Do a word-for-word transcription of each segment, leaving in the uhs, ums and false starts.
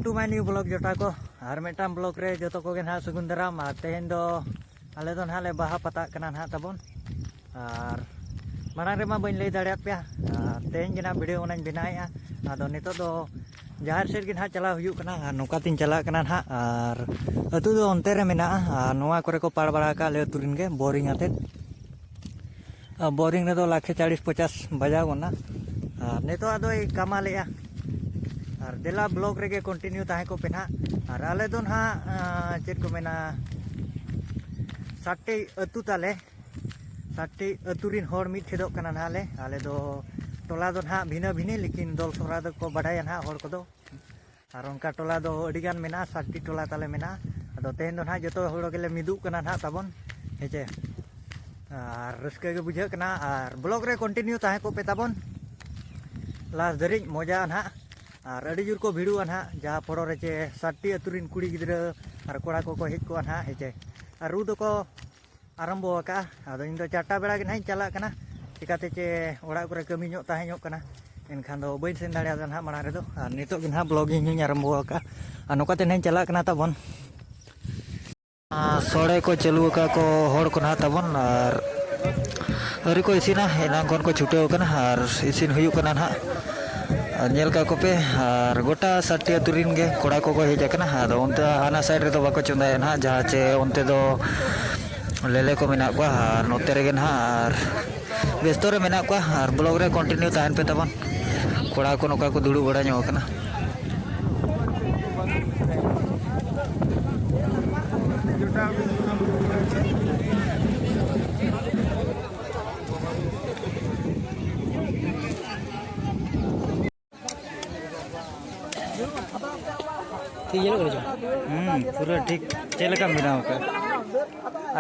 To my new vlog ᱡᱚᱴᱟ ᱠᱚ, ᱟᱨ ᱢᱤᱫᱴᱟᱝ vlog ᱨᱮ ᱡᱚᱛᱚ ᱠᱚᱜᱮ ᱱᱟᱦᱟᱜ ᱥᱟᱹᱜᱩᱱ ᱫᱟᱨᱟᱢ᱾ ᱟᱨ ᱛᱮᱦᱮᱧ ᱫᱚ ᱟᱞᱮ ᱫᱚ ᱱᱟᱦᱟᱜ ᱞᱮ ᱵᱟᱦᱟ ᱯᱟᱛᱟᱜ ᱠᱟᱱᱟ ᱱᱟᱦᱟᱜ ᱛᱟᱵᱚᱱ᱾ ᱟᱨ ᱢᱟᱲᱟᱝ ᱨᱮᱢᱟ ᱵᱟᱹᱧ ᱞᱟᱹᱭ ᱫᱟᱲᱮᱭᱟᱫ ᱯᱮᱭᱟ, ᱟᱨ ᱛᱮᱦᱮᱧ ᱜᱮ ᱱᱟᱦᱟᱜ video ᱚᱱᱟᱧ ᱵᱮᱱᱟᱣᱮᱫᱼᱟ᱾ ᱟᱫᱚ ᱱᱤᱛᱚᱜ ᱫᱚ ᱡᱟᱦᱮᱨ ᱥᱮᱫ ᱜᱮ ᱱᱟᱦᱟᱜ ᱪᱟᱞᱟᱣ ᱦᱩᱭᱩᱜ ᱠᱟᱱᱟ, ᱟᱨ ᱱᱚᱝᱠᱟ ᱛᱤᱧ ᱪᱟᱞᱟᱜ ᱠᱟᱱᱟ ᱱᱟᱦᱟᱜ᱾ ᱟᱨ ᱟᱹᱛᱩ ᱫᱚ ᱚᱱᱛᱮ ᱨᱮ ᱢᱮᱱᱟᱜᱼᱟ, ᱟᱨ ᱱᱚᱣᱟ ᱠᱚᱨᱮ ᱠᱚ ᱯᱟᱲ ᱵᱟᱲᱟ ᱟᱠᱟᱫ ᱟᱞᱮ ᱟᱹᱛᱩ ᱨᱮᱱ ᱜᱮ boring ᱟᱛᱮᱫ᱾ ᱟᱨ boring ᱨᱮᱫᱚ ᱞᱟᱠᱷᱮ ᱪᱟᱲᱤᱥ ᱯᱚᱪᱟᱥ ᱵᱟᱡᱟᱣ ᱜᱚᱫ ᱱᱟ᱾ ᱟᱨ ᱱᱤᱛᱚᱜ ᱟᱫᱚᱭ ᱠᱟᱢᱟᱞᱮᱜᱼᱟ᱾ ᱟᱨ ᱫᱮᱞᱟ vlog ᱨᱮᱜᱮ continue ᱛᱟᱦᱮᱸ ᱠᱚᱜ ᱯᱮ ᱱᱟᱦᱟᱜ᱾ ᱟᱨ ᱟᱞᱮ ᱫᱚ ᱱᱟᱦᱟᱜ, ᱟᱸ, ᱪᱮᱫ ᱠᱚ ᱢᱮᱱᱟ, ᱥᱟᱛᱴᱤ ᱟᱹᱛᱩ ᱛᱟᱞᱮ, ᱥᱟᱛᱴᱤ ᱟᱹᱛᱩ ᱨᱤᱱ ᱦᱚᱲ ᱢᱤᱫ ᱴᱷᱮᱫᱚᱜ ᱠᱟᱱᱟ ᱱᱟᱦᱟᱜ ᱞᱮ᱾ ᱟᱞᱮ ᱫᱚ ᱴᱚᱞᱟ ᱫᱚ ᱱᱟᱦᱟᱜ ᱵᱷᱤᱱᱟᱹ ᱵᱷᱤᱱᱟᱹ, ᱞᱮᱠᱤᱱ ᱫᱚᱞ ᱥᱚᱨᱟ ᱫᱚᱠᱚ ᱵᱟᱰᱟᱭᱟ ᱱᱟᱦᱟᱜ ᱦᱚᱲ ᱠᱚᱫᱚ᱾ ᱟᱨ ᱚᱱᱠᱟ ᱴᱚᱞᱟ ᱫᱚ ᱟᱹᱰᱤ ᱜᱟᱱ ᱢᱮᱱᱟᱜᱼᱟ, ᱥᱟᱛᱴᱤ ᱴᱚᱞᱟ ᱛᱟᱞᱮ ᱢᱮᱱᱟᱜᱼᱟ᱾ ᱟᱫᱚ ᱛᱮᱦᱮᱧ ᱫᱚ ᱱᱟᱦᱟᱜ ᱡᱚᱛᱚ ᱦᱚᱲ ᱜᱮᱞᱮ ᱢᱤᱫᱚᱜ ᱠᱟᱱᱟ ᱱᱟᱦᱟᱜ ᱛᱟᱵᱚᱱ, ᱦᱮᱸ ᱪᱮ? ᱟᱨ ᱨᱟᱹᱥᱠᱟᱹ ᱜᱮ ᱵᱩᱡᱷᱟᱹᱜ ᱠᱟᱱᱟ᱾ ᱟᱨ vlog ᱨᱮ continue ᱛᱟᱦᱮᱸ ᱠᱚᱜ ᱯᱮ ᱛᱟᱵᱚᱱ, last ᱫᱷᱟᱹᱨᱤᱡ ᱢᱚᱡᱟ ᱱᱟᱦᱟᱜ᱾ ᱟᱨ ᱟᱹᱰᱤ ᱡᱳᱨ ᱠᱚ ᱵᱷᱤᱲᱚᱜᱼᱟ ᱱᱟᱦᱟᱜ, ᱡᱟᱦᱟᱸ ᱯᱚᱨᱚᱵᱽ ᱨᱮ ᱪᱮ ᱥᱟᱛᱴᱤ ᱟᱹᱛᱩ ᱨᱤᱱ ᱠᱩᱲᱤ ᱜᱤᱫᱽᱨᱟᱹ ᱟᱨ ᱠᱚᱲᱟ ᱠᱚᱠᱚ ᱦᱮᱡ ᱠᱚᱜᱼᱟ ᱱᱟᱦᱟᱜ, ᱦᱮᱸ ᱪᱮ? ᱟᱨ ᱨᱩ ᱫᱚᱠᱚ ᱟᱨᱟᱢᱵᱚ ᱟᱠᱟᱫᱼᱟ᱾ ᱟᱫᱚ ᱤᱧ ᱫᱚ ᱪᱟᱨᱴᱟ ᱵᱮᱲᱟ ᱜᱮ ᱱᱟᱦᱟᱜ ᱤᱧ ᱪᱟᱞᱟᱜ ᱠᱟᱱᱟ, ᱪᱤᱠᱟᱹᱛᱮ ᱪᱮ ᱚᱲᱟᱜ ᱠᱚᱨᱮ ᱠᱟᱹᱢᱤ ᱧᱚᱜ ᱛᱟᱦᱮᱸ ᱧᱚᱜ ᱠᱟᱱᱟ, ᱮᱱᱠᱷᱟᱱ ᱫᱚ ᱵᱟᱹᱧ ᱥᱮᱱ ᱫᱟᱲᱮᱭᱟᱫᱟ ᱱᱟᱦᱟᱜ ᱢᱟᱲᱟᱝ ᱨᱮᱫᱚ᱾ ᱟᱨ ᱱᱤᱛᱚᱜ ᱜᱮ ᱱᱟᱦᱟᱜ vlogging ᱤᱧ ᱟᱨᱟᱢᱵᱚ ᱟᱠᱟᱫᱼᱟ᱾ ᱟᱨ ᱱᱚᱝᱠᱟ ᱛᱮ ᱱᱟᱦᱟᱜ ᱤᱧ ᱪᱟᱞᱟᱜ ᱠᱟᱱᱟ ᱛᱟᱵᱚᱱ᱾ ᱟᱨ ᱥᱚᱲᱮ ᱠᱚ ᱪᱟᱹᱞᱩ ᱟᱠᱟᱫ ᱠᱚ ᱦᱚᱲ ᱠᱚ ᱱᱟᱦᱟᱜ ᱛᱟᱵᱚᱱ, ᱟᱨ ᱟᱹᱣᱨᱤ ᱠᱚ ᱤᱥᱤᱱᱟ, ᱮᱱᱟᱝ ᱠᱷᱚᱱ ᱠᱚ ᱪᱷᱩᱴᱟᱹᱣ ᱟᱠᱟᱱᱟ ᱟᱨ ᱤᱥᱤᱱ ᱦᱩᱭᱩᱜ ᱠᱟᱱᱟ ᱱᱟᱦᱟᱜ᱾ ᱟᱨ ᱧᱮᱞ ᱠᱟᱜ ᱠᱚᱯᱮ, ᱟᱨ ᱜᱚᱴᱟ ᱥᱟᱛᱴᱤ ᱟᱹᱛᱩ ᱨᱤᱱ ᱜᱮ ᱠᱚᱲᱟ ᱠᱚᱠᱚ ᱦᱮᱡ ᱟᱠᱟᱱᱟ᱾ ᱟᱫᱚ ᱚᱱᱛᱮ ᱦᱟᱱᱟ side ᱨᱮᱫᱚ ᱵᱟᱠᱚ ᱪᱚᱸᱫᱟᱭᱟ ᱱᱟᱦᱟᱜ, ᱡᱟᱦᱟᱸ ᱪᱮ ᱚᱱᱛᱮ ᱫᱚ ᱞᱮᱞᱮ ᱠᱚ ᱢᱮᱱᱟᱜ ᱠᱚᱣᱟ ᱟᱨ ᱱᱚᱛᱮ ᱨᱮᱜᱮ ᱱᱟᱦᱟᱜ ᱟᱨ ᱵᱮᱥᱛᱚ ᱨᱮ ᱢᱮᱱᱟᱜ ᱠᱚᱣᱟ᱾ ᱟᱨ vlog ᱨᱮ continue ᱛᱟᱦᱮᱱ ᱯᱮ ᱛᱟᱵᱚᱱ᱾ ᱠᱚᱲᱟ ᱠᱚ ᱱᱚᱝᱠᱟ ᱠᱚ ᱫᱩᱲᱩᱵ ᱵᱟᱲᱟ ᱧᱚᱜ ᱟᱠᱟᱱᱟ᱾ ᱴᱷᱤᱠ ᱧᱮᱞᱚᱜ ᱠᱟᱱᱟ ᱪᱚ? ᱦᱩᱸ, ᱯᱩᱨᱟᱹ ᱴᱷᱤᱠ᱾ ᱪᱮᱫ ᱞᱮᱠᱟᱢ ᱵᱮᱱᱟᱣ ᱟᱠᱟᱫ?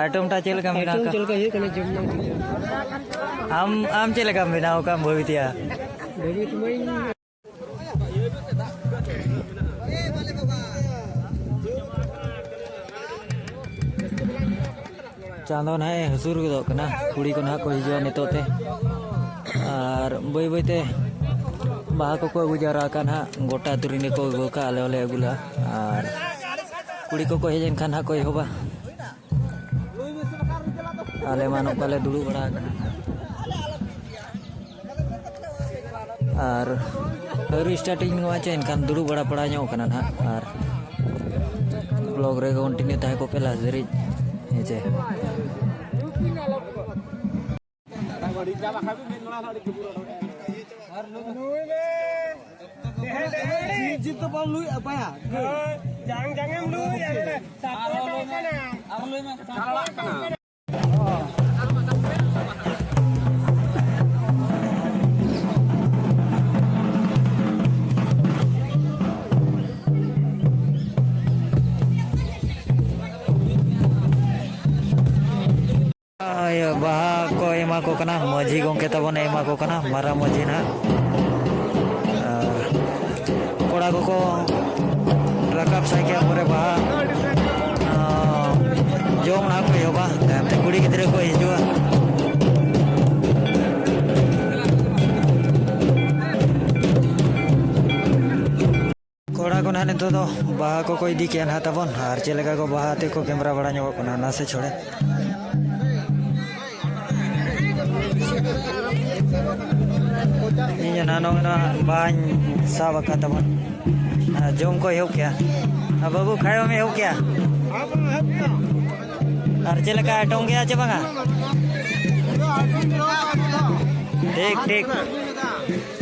Item ᱴᱟ ᱪᱮᱫ ᱞᱮᱠᱟᱢ ᱵᱮᱱᱟᱣ ᱟᱭᱴᱮᱢ ᱟᱠᱟᱫ? ᱪᱮᱫ ᱞᱮᱠᱟ ᱦᱩᱭᱩᱜ ᱠᱟᱱᱟ, ᱡᱚᱢ ᱧᱩ ᱴᱷᱤᱠ ᱜᱮᱭᱟ᱾ ᱟᱢ, ᱟᱢ ᱪᱮᱫ ᱞᱮᱠᱟᱢ ᱵᱮᱱᱟᱣ ᱟᱠᱟᱫ ᱵᱷᱚᱵᱤᱛᱤᱭᱟ? ᱵᱷᱚᱵᱤᱛ ᱢᱟᱹᱭ ᱪᱟᱸᱫᱚ ᱱᱟᱦᱟᱜ ᱮ ᱦᱟᱹᱥᱩᱨ ᱜᱚᱫᱚᱜ ᱠᱟᱱᱟ᱾ ᱠᱩᱲᱤ ᱠᱚ ᱱᱟᱦᱟᱜ ᱠᱚ ᱦᱤᱡᱩᱜᱼᱟ ᱱᱤᱛᱚᱜ ᱛᱮ, ᱟᱨ ᱵᱟᱹᱭ ᱵᱟᱹᱭ ᱛᱮ ᱵᱟᱦᱟ ᱠᱚᱠᱚ ᱟᱹᱜᱩ ᱡᱟᱣᱨᱟ ᱟᱠᱟᱱ ᱦᱟᱸᱜ, ᱜᱚᱴᱟ ᱟᱹᱛᱩ ᱨᱮᱱ ᱜᱮᱠᱚ ᱟᱹᱜᱩ ᱟᱠᱟᱫᱼᱟ, ᱟᱞᱮ ᱦᱚᱸᱞᱮ ᱟᱹᱜᱩ ᱞᱮᱫᱼᱟ᱾ ᱟᱨ ᱠᱩᱲᱤ ᱠᱚᱠᱚ ᱦᱮᱡ ᱮᱱ ᱠᱷᱟᱱ ᱦᱟᱸᱜ ᱠᱚ ᱮᱦᱚᱵᱟ᱾ ᱟᱞᱮ ᱢᱟ ᱱᱚᱝᱠᱟ ᱞᱮ ᱫᱩᱲᱩᱵ ᱵᱟᱲᱟ ᱟᱠᱟᱱᱟ᱾ ᱟᱨ ᱟᱹᱣᱨᱤ starting ᱱᱚᱜᱼᱟ ᱪᱮ, ᱮᱱᱠᱷᱟᱱ ᱫᱩᱲᱩᱵ ᱵᱟᱲᱟ ᱯᱟᱲᱟ ᱧᱚᱜ ᱠᱟᱱᱟ ᱱᱟᱦᱟᱜ᱾ ᱟᱨ vlog ᱨᱮ continue ᱛᱟᱦᱮᱸ ᱠᱚᱜ ᱯᱮ last ᱫᱷᱟᱹᱨᱤᱡ, ᱦᱮᱸ ᱪᱮ᱾ ᱡᱟᱝ ᱡᱟᱝ ᱮᱢ ᱞᱩᱭᱟ, ᱱᱚᱰᱮ ᱥᱟᱯᱚᱴ ᱠᱟᱱᱟ᱾ ᱤᱭᱟᱹ, ᱵᱟᱦᱟ ᱠᱚ ᱮᱢᱟ ᱠᱚ ᱠᱟᱱᱟ, ᱢᱟᱹᱡᱷᱤ ᱜᱚᱢᱠᱮ ᱛᱟᱵᱚᱱᱮ ᱮᱢᱟ ᱠᱚ ᱠᱟᱱᱟ, ᱢᱟᱨᱟᱝ ᱢᱟᱹᱡᱷᱤ ᱱᱟᱦᱟᱜ᱾ ᱟᱨ ᱠᱚᱲᱟ ᱠᱚᱠᱚ ᱨᱟᱠᱟᱵ ᱥᱟᱭ ᱠᱮᱫ ᱯᱚᱨᱮ ᱵᱟᱦᱟ, ᱟᱸ, ᱡᱚᱢ ᱱᱟᱦᱟᱜ ᱠᱚ ᱮᱦᱚᱵᱟ, ᱛᱟᱭᱚᱢ ᱛᱮ ᱠᱩᱲᱤ ᱜᱤᱫᱽᱨᱟᱹ ᱠᱚ ᱦᱤᱡᱩᱜᱼᱟ᱾ ᱠᱚᱲᱟ ᱠᱚ ᱱᱟᱦᱟᱜ ᱱᱤᱛᱚᱜ ᱫᱚ ᱵᱟᱦᱟ ᱠᱚᱠᱚ ᱤᱫᱤ ᱠᱮᱜᱼᱟ ᱱᱟᱦᱟᱜ ᱛᱟᱵᱚᱱ, ᱟᱨ ᱪᱮᱫ ᱞᱮᱠᱟ ᱠᱚ ᱵᱟᱦᱟ ᱟᱛᱮ ᱠᱚ camera ᱵᱟᱲᱟ ᱧᱚᱜᱚᱜ ᱠᱟᱱᱟ, ᱱᱟᱥᱮ ᱪᱷᱚᱲᱮ᱾ ᱤᱧ ᱦᱚᱸ ᱱᱟᱦᱟᱜ ᱱᱚᱜᱼᱚᱭ ᱱᱚᱣᱟ ᱵᱟᱦᱟᱧ ᱥᱟᱵ ᱟᱠᱟᱫ ᱛᱟᱵᱚᱱ, ᱟᱨ ᱡᱚᱢ ᱠᱚ ᱮᱦᱚᱵ ᱠᱮᱜᱼᱟ᱾ ᱟᱨ ᱵᱟᱹᱵᱩ, ᱠᱷᱟᱭᱚᱢ ᱮᱦᱚᱵ ᱠᱮᱜᱼᱟ? ᱟᱨ ᱪᱮᱫ ᱞᱮᱠᱟ, ᱮᱴᱚᱝ ᱜᱮᱭᱟ ᱪᱮ ᱵᱟᱝᱟ? ᱴᱷᱤᱠ, ᱴᱷᱤᱠ᱾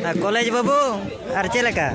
ᱟᱨ ᱠᱚᱞᱮᱡᱽ ᱵᱟᱹᱵᱩ, ᱟᱨ ᱪᱮᱫ ᱞᱮᱠᱟ?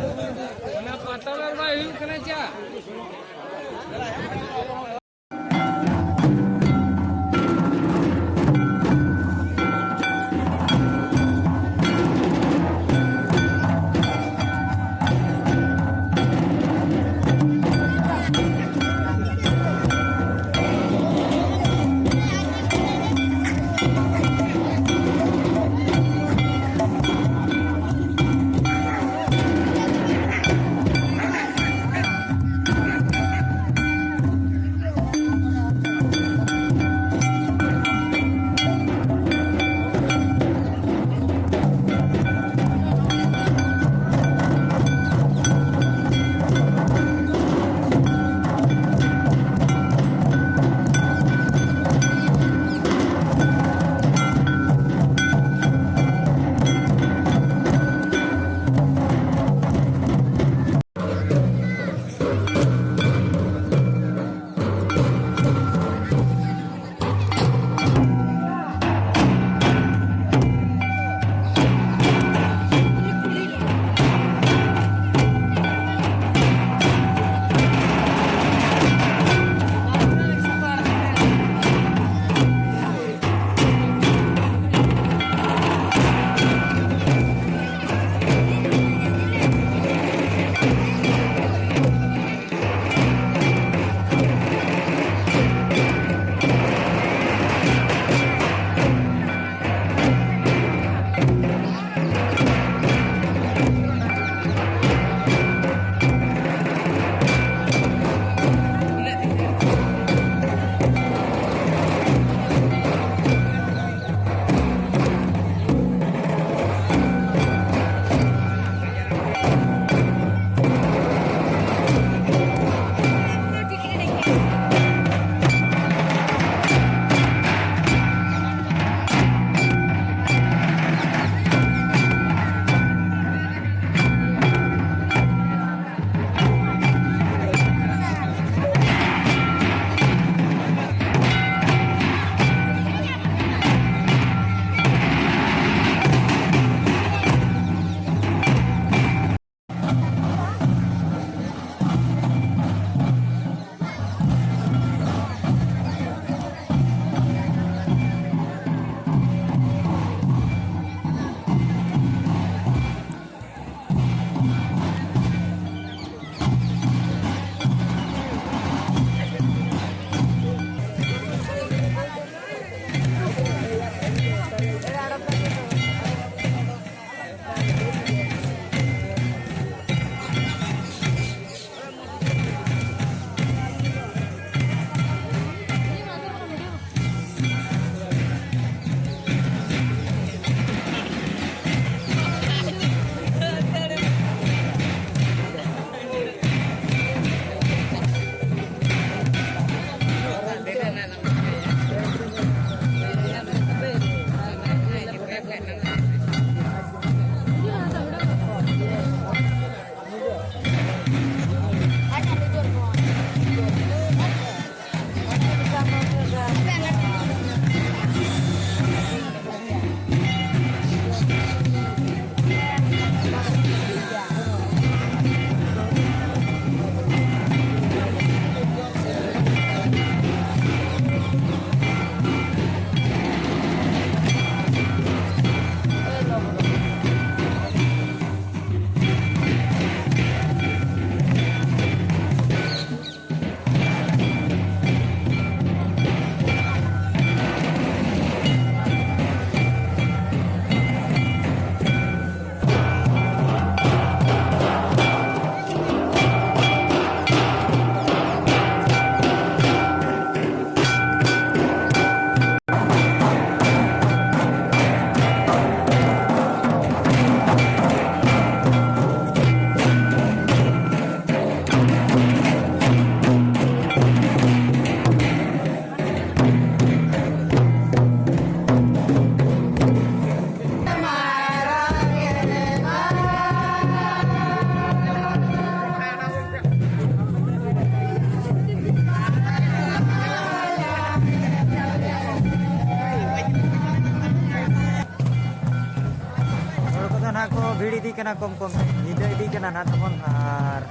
ᱠᱟᱱᱟ ᱠᱚᱢ ᱠᱚᱢ ᱛᱮ᱾ ᱧᱤᱫᱟᱹ ᱤᱫᱤᱜ ᱠᱟᱱᱟ ᱱᱟᱦᱟᱜ ᱛᱟᱵᱚᱱ, ᱟᱨ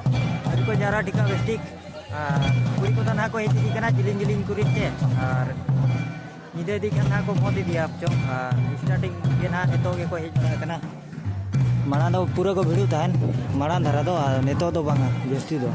ᱟᱹᱣᱨᱤ ᱠᱚ ᱡᱟᱣᱨᱟ ᱴᱷᱤᱠᱟ ᱵᱮᱥ ᱴᱷᱤᱠ᱾ ᱟᱨ ᱠᱩᱲᱤ ᱠᱚᱫᱚ ᱱᱟᱦᱟᱜ ᱠᱚ ᱦᱮᱡ ᱤᱫᱤᱜ ᱠᱟᱱᱟ ᱡᱤᱞᱤᱧ ᱡᱤᱞᱤᱧ ᱠᱚᱨᱮ ᱛᱮ, ᱟᱨ ᱧᱤᱫᱟᱹ ᱤᱫᱤᱜ ᱠᱟᱱ ᱱᱟᱦᱟᱜ ᱠᱚ ᱵᱚᱸᱫᱽ ᱤᱫᱤᱭᱟ ᱪᱚᱝ, ᱟᱨ starting ᱜᱮ ᱱᱟᱦᱟᱜ ᱱᱤᱛᱚᱜ ᱜᱮᱠᱚ ᱦᱮᱡ ᱵᱟᱲᱟ ᱟᱠᱟᱱᱟ᱾ ᱢᱟᱲᱟᱝ ᱫᱚ ᱯᱩᱨᱟᱹ ᱠᱚ ᱵᱷᱤᱲᱚᱜ ᱛᱟᱦᱮᱱ, ᱢᱟᱲᱟᱝ ᱫᱷᱟᱨᱟ ᱫᱚ, ᱟᱨ ᱱᱤᱛᱚᱜ ᱫᱚ ᱵᱟᱝᱟ ᱡᱟᱹᱥᱛᱤ ᱫᱚ᱾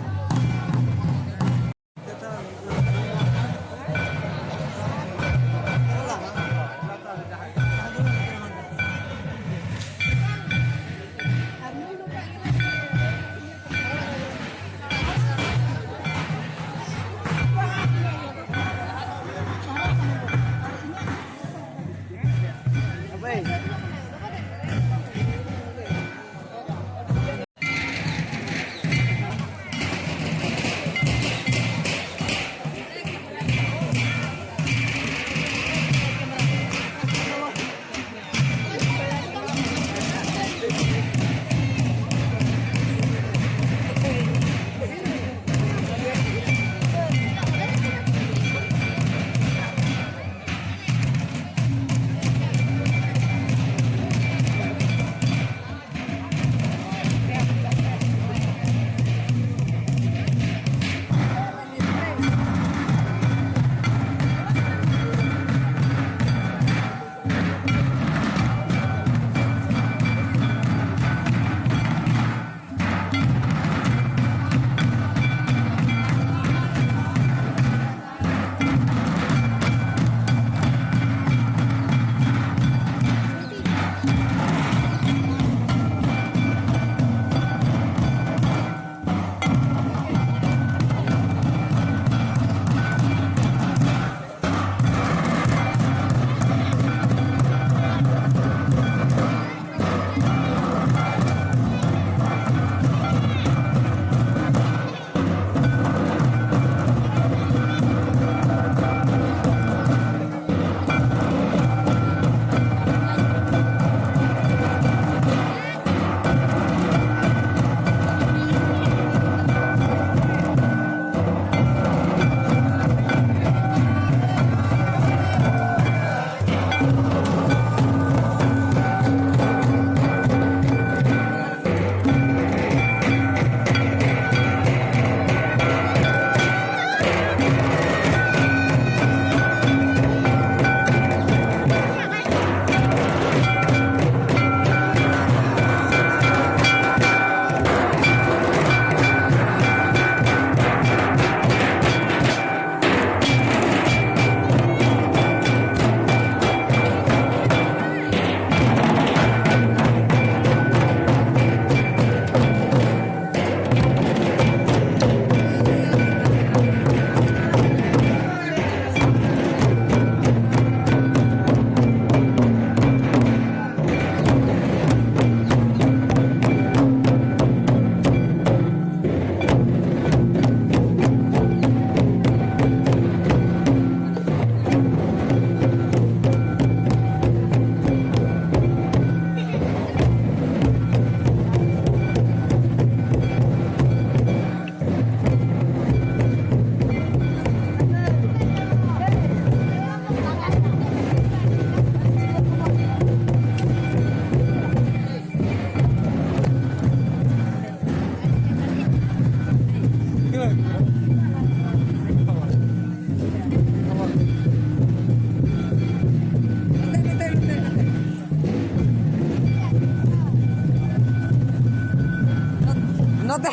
ᱱᱚᱛᱮ,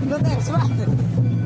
ᱱᱚᱛᱮ, ᱥᱩᱨᱟᱜ᱾